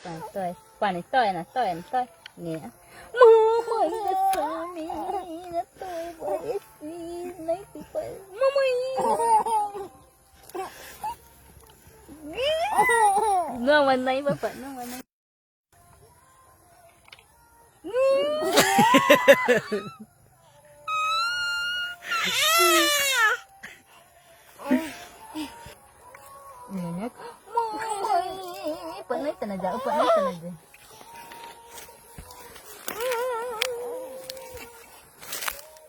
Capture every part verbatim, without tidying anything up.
Cuane toe, cuane toe, na toe, na toe. Ngẽma. Mamãe, na toe, na toe, parece, na toe, mamãe. Não, mas não, papai, não, mas não. Pernah tanah jauh, pernah tanah jauh.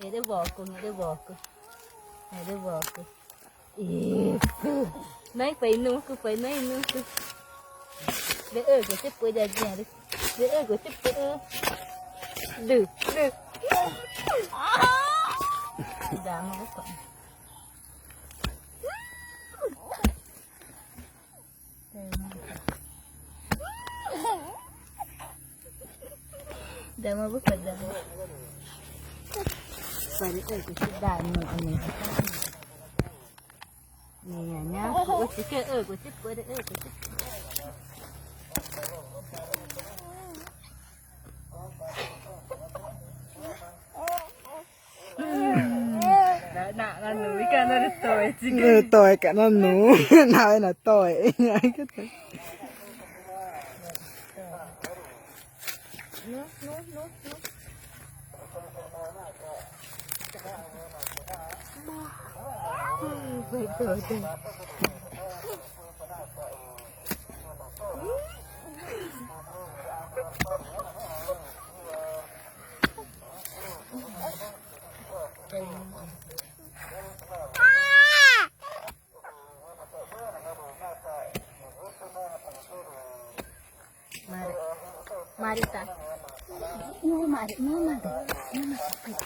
Ngẽma boco, ngẽma boco. Ngẽma boco. Isso. Nai, fai nucu, fai nai nucu. Đe ư của sếp bơi đa đa đe. Đe ư của sếp bơi ư. Đư, đư. Đa mă bố phận. Đa mă bố phận đa. Fai đe ư của sếp đa đa đe. Nè, nè, nè, của chị kia, ơ, của chị, của đây, ơ, của chị. Nè, nè, nè, nụ, cái nó đi tôi, chị kia. Nụ tôi cả nó nụ, nè, nè, tôi. Mari. Mari ta. No, mari, no, mari. No, mari.